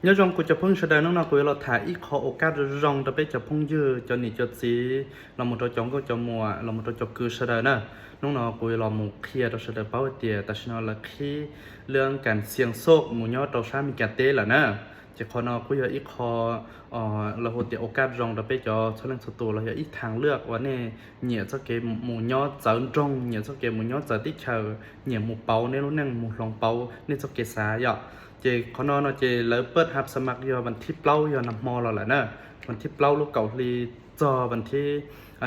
Nyob zoo kuv cov phooj ywg sawv daws, hnub no kuv yuav los tham ib qho ua kaj zoo rau peb cov phooj ywg, cov niam cov txiv, los mus rau cov nkauj cov muam, los mus rau cov kwv sawv daws na. Hnub no kuv yuav los mus qhia rau sawv daws paub hais tias tam sim no lawv qhib lub kas xiam xoj mus nyob rau sab Amelikas teb lawm na. Ces qhov no kuj yog ib qho lawv hu tias ua kaj zoo rau peb cov txhua leej txhua tus, los yog ib thaj lwaj uas nej nyiam txoj kev mus nyob txawv nroog, nyiam txoj kev mus nyob txawv teb chaws, nyiam mus pauv nej lub neej, mus hloov pauv nej txoj kev xav yom. Ces qhov no no ces lawv pab hab xa mas yog vas thib plaub, yog nag hmo los lawm na, vas thib plaub lub kaum hli txog vas thib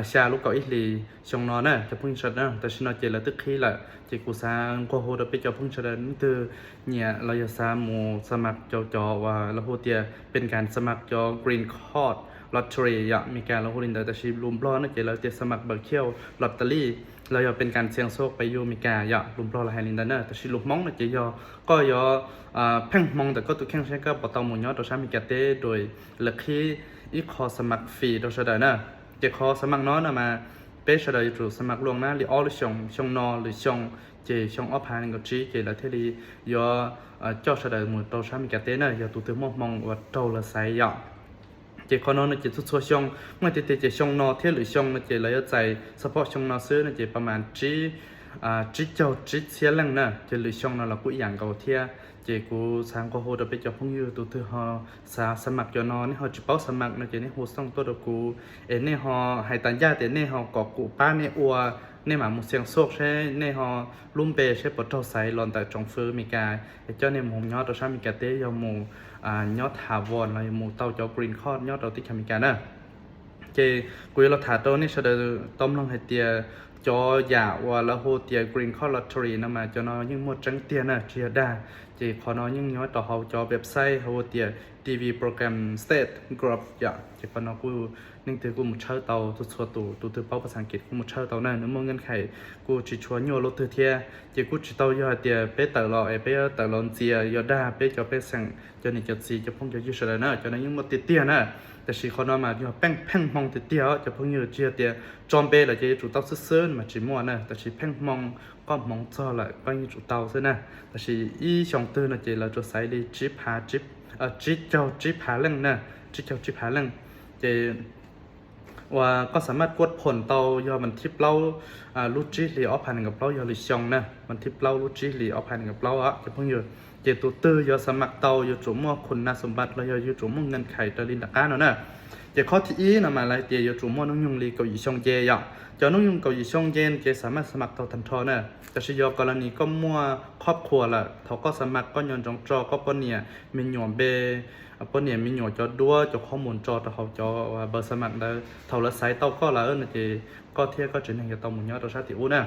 xya lub kaum ib hlis xyoo no na cov phooj ywg sawv daws. Tam sim no ces lawv twb qhib lawm, ces kuv xav nqua hu rau peb cov phooj ywg sawv daws, leej twg nyiam los yog xav mus xa mas rau cov uas lawv hu tias peb kas xa mas cov Green Card Lottery yom, Amelikas lawv hu li ntawd, tab sis lus Nplog no ces lawv tias xa mas npawb khiav lottery, los yog peb kas xiam xoj peb yug Amelikas yom, lus Nplog lawv hais li ntawd na. Tab sis lus Hmoob no ces yog koj yuav pheej hmoo ntawm koj tus kheej seb koj puas tau mus nyob rau sab Amelikas teb, rau lawv qhib ib qho xa mas fis rau sawv daws na. Ces qhov xa mas no no mas peb sawv daws yuav tsum xa mas luaj na li ob lub xyoo, xyoo no lwm xyoo, ces xyoo ob phav nees nkaum tsib ces lawv thiaj li yuav coj sawv daws mus rau sab Amelikas teb na, yog tus twg muaj hmoo uas raug lawv xaiv yom. Ces qhov no no ces txhua txhua xyoo, muaj tiag tiag ces xyoo no thiab lwm xyoo no ces lawv yuav txais support xyoo no xwb no ces pab mas tsib caug tsib txhiab leej na, ces lwm xyoo no los kuj ib yam nkaus thiab. Ces kuv xav nqua hu rau peb cov phooj ywg tus twg ho xav xa mas cov no, nej ho tsis paub xa mas no ces nej hu xov tooj tuaj rau kuv, es nej ho hais tas ncaj tias nej ho kom kuv pab nej ua, nej mam mus xiam xoj seb nej ho lub npe seb puas raug xaiv los ntawm tsoom fwv Amelikas es coj nej mus nyob rau sab Amelikas teb, yog mus nyob tha voos los yog mus tau cov Green Card nyob rau teb chaws Amelikas na. Ces kuv yuav los tham rau nej sawv daws tau mloog hais tias cov yam uas lawv hu tias Green Card Lottery no mas cov no yeej muaj tseeb tiag na, tsis yog dag. Ces qhov no yeej nyob rau hauv cov website hu tias T V program State Gov yom. Ces qhov no kuj leej twg kuj mus tshawb tau, txhua txhua tus, tus twg paub pas xas As kiv kuj mus tshawb tau na, nws muaj ngeej khais kuj tsis tshua nyuaj lub twg thiab. Ces kuj tsis tau yog hais tias peb tawm los es peb tawm los ntxias yog dag peb cov pej xeem, cov niam cov txiv, cov phooj cov ywg sawv daws na, cov no yeej muaj tiag tiag na. Tab sis qhov no mas yog pheej pheej hmoo tiag tiag os cov phooj ywg, tsis yog tias tso npe lawm ces yuav tsum tau xwb xwb mas tsis muaj na, tab sis pheej hmoo, koj hmoov txog lawm koj yeej tsum tau xwb na. Tab sis ib xyoo twg no ces lawv tsuas xaiv li tsib phav, tsib caug tsib phav leej na, tsib caug tsib phav leej. Ces uas koj xa mas kuaj phoom tau yog vas thib plaub lub tsib hlis ob phav nees nkaum plaub yog lwm xyoo na, vas thib plaub lub tsib hlis ob phav nees nkaum plaub cov phooj ywg. Ces tus twg yuav xa mas tau yuav tsum muaj khun nas xum npas los yog yuav tsum muaj ngeej khais raws li nram qab no na. Ces qhov thib ib no mas lawv hais tias yuav tsum muaj hnub nyoog li kaum yim xyoo nce yom. Cov hnub nyoog kaum yim xyoo nce ces xa mas xa mas tau tag nrho na. Tab sis yog kos las nis koj muaj khob khuas lawm, thaum koj xa mas koj nco ntsoov tso koj poj niam me nyuam npe, poj niam me nyuam cov duab cov qhov mus tso rau hauv cov npaws xa mas ntawd, thaum lawv xaiv tau koj lawm no ces koj thiab koj tsev neeg yuav tau mus nyob rau sab tim ub na.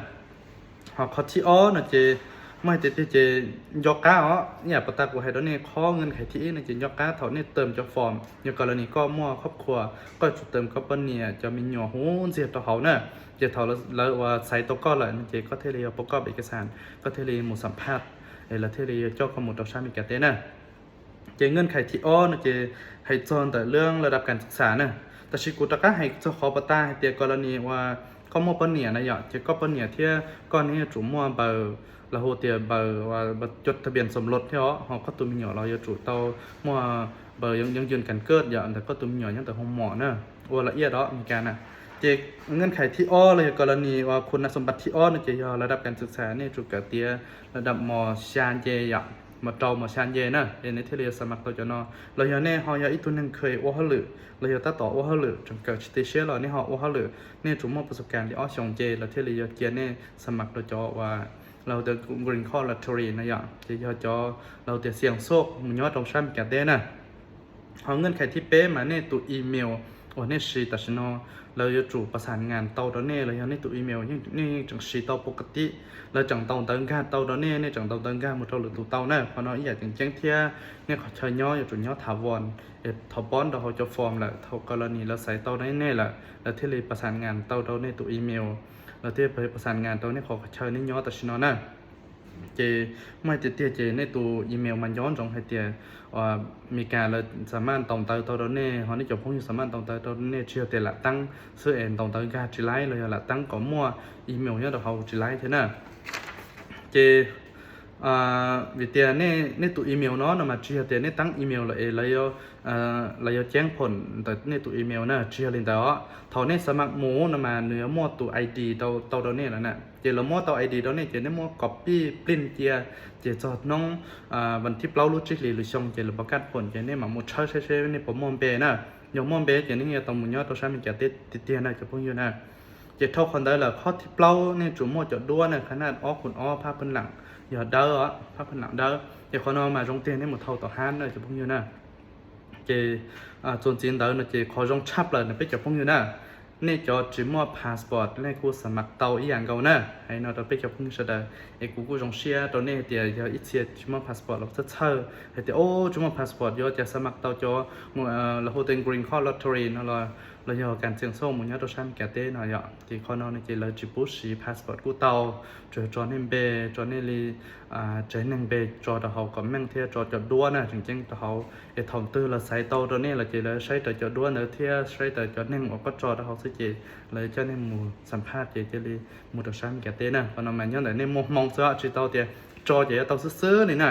Ho qhov thib ob no ces muaj hais tias tiag ces nco qab os, ib yam puas tas kuv hais rau nej qhov ngeej khais thib ib no ces nco qab thaum nej tawm cov form, yog kos las nis koj muaj khob khuas koj yuav tsum tawm koj poj niam cov me nyuam huv ntxiag rau hauv na. Ces thaum lawv uas xaiv tau koj lawm no ces koj thiaj li yuav pov koj pem kas xas, koj thiaj li mus xam phaj, es lawv thiaj li yuav coj koj mus rau sab Amelikas teb na. Ces ngeej khais thib ob no ces hais txog ntawm lub laj dab kas xas na. Tab sis kuv rov qab hais txog qhov puas tas hais tias kos las nis uas koj muaj poj niam na yom, ces koj poj niam thiab koj ne yuav tsum muaj npaws, lawv hu tias npaws cov thaj pias xom los thiab os, ho koj tus me nyuam los yuav tsum tau muaj npaws yeeb yun kas kawj yom, ntawm koj tus me nyuam nyob ntawm hoo mom na, ua la iaj do Amelikas na. Ces ngeej khais thib ob los yog kos las nis uas khun nas xum npas thib ob no ces yog laj dab kas xas nej yuav tsum kawm tiav laj dab mos xya nce yom, mos rau mos xya nce na, es nej thiaj li yuav xa mas tau cov no. Los yog nej ho yog ib tug neeg kheev ua hauj lwm, los yog tab tom ua hauj lwm tseem kawm tsis ti siab los nej ho ua hauj lwm, nej yuav tsum muaj pas xas kas li ob xyoos nce lawv thiaj li yuav cia nej xa mas rau cov uas lawv hu tias Green Card Lottery no yom, ces yog cov lawv hu tias xiam xoj mus nyob rau sab Amelikas teb na. Ho ngeej khais thib peb mas nej tus email uas nej siv tam sim no lawv yuav tsum pas xas ngas tau rau nej, los yog nej tus email nej yeej tseem siv tau pov ka tib, lawv tseem ntaus ntawv nkag tau rau nej, nej tseem ntaus ntawv nkag mus rau lwm tus tau na. Qhov no ib yam tseem ceeb thiab, nej qhov chaw nyob yuav tsum nyob tha voos, es thaum pob rau hauv cov form lawm, thaum kos las nis lawv xaiv tau nej lawm lawv thiaj li pas xas ngas tau rau nej tus email, lawv thiaj li pas xas ngas rau nej qhov chaw nej nyob tam sim no na. Ces muaj hais tias tiag ces nej tus email mas nco ntsoov hais tias Amelikas lawv xa mas ntaus ntawv tau rau nej, ho nej cov phooj ywg xa mas ntaus ntawv tau rau nej, tsis yog tias lam teeb xwb es ntaus ntawv nkag tsis laib los yog lam teeb kom muaj email nyob rau hauv tsis laib thiab na. Ces Vim tias nej tus email no no mas tsis yog tias nej tab email los es lawv yuav ceeb phoom ntawm nej tus email na, tsis yog li ntawd os. Thaum nej xav mam mus no mas nws yuav muaj tus ID tau rau nej lawm na, ces lawv muab tau ID rau nej ces nej muab copy print cia, ces txog hnub vas thib plaub lub tsib hlis lwm xyoo ces lawv pov kaj phoom ces nej mam mus tshawb saib seb nej puas muaj npe na. Yog muaj npe ces nej yuav tau mus nyob rau sab Amelikas teb tiag tiag na cov phooj ywg na. Ces dhau qhov ntawd lawm qhov thib plaub nej tsum muaj cov duab na, qhab naj ob kuv ob phab pheej lam yog dawb, phab pheej lam dawb, ces qhov no mas zoo tiag nej mus thau tom hab na cov phooj ywg na. Ces txuas ntxiv ntawd no ces qhov zoo tshaj plaws no peb cov phooj ywg na, nej cov tsis muaj passport nej kuj xav mam tau ib yam nkaus na. Hais no rau peb cov phooj ywg sawv daws es kuv kuj zoo siab rau nej tias yog ib txhia tsis muaj passport los txhawj txhawj hais tias o tsis muaj passport yuav cas xav mam tau cov lawv hu tias green card lottery no los yog kas txiam xoj mus nyob rau sab Amelikas teb no yom. Ces qhov no no ces lawv tsis pub siv passport kuj tau, tsuas tso nej npe, tso nej li tsev neeg npe tso rau hauv kom meej thiab tso cov duab na tseem ceeb rau hauv es thaum twg lawv xaiv tau rau nej los ces lawv saib raws cov duab ntawd thiab saib raws cov neeg uas koj tso rau hauv xwb ces lawv coj nej mus xam phaj ces cia li mus rau sab Amelikas teb na. Qhov no mas nyob ntawm nej muaj hmoo xwb tsis tau tias tso ces yuav tau xwb xwb li na.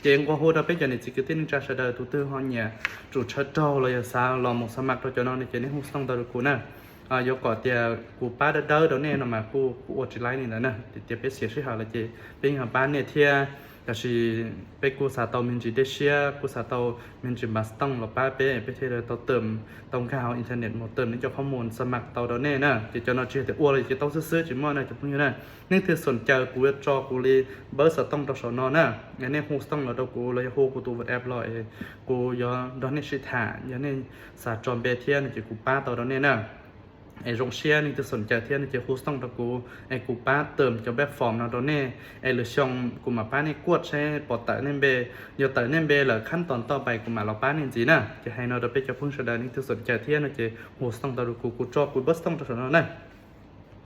Ces nqua hu rau peb cov niam txiv kwv tij neej tsa sawv daws tus twg ho nyiam tsum tshaw raug los yog xav los mus xav mam rau cov no no ces nej hu xov tooj tau rau kuv na. Yuav kom tias kuv pab dawb dawb rau nej no mas kuj kuj ua tsis laib li ntawd na, tias peb xiam sij hawm lawm ces peb yeej pab nej thiab. Tab sis peb kuj xav tau me ntsis dej siab, kuj xav tau me ntsis npas tooj los pab peb, peb thiaj li tau tawm, tau nkag hauv internet mus tawm nej cov qhob mus xav mam tau rau nej na. Ces cov no tsis yog tias ua los ces tau xwb xwb tsis muaj na cov phooj ywg na. Nej twg xoom caws kuv yuav tso kuv li npawb xov tooj rau saum no na. Nej hu xov tooj los rau kuv los yog hu kuv tus WhatsApp los es kuv yuav nrog nej sib tham, yog nej xav tso npe thiab no ces kuv pab tau rau nej na. Es zoo siab nej twg xoom caws thiab no ces hu xov tooj rau kuv es kuv pab tawm cov npej form no rau nej es lwm xyoo kuv mam pab nej kuaj seb pom tawm nej npe. Yog tawm nej npe lawm khab tos ntoj pais kuv mam los pab nej ntxiv na. Ces hais no rau peb cov phooj sawv daws nej twg xoom caws thiab no ces hu xov tooj tau rau kuv, kuv tso kuv npawb xov tooj rau saum no na.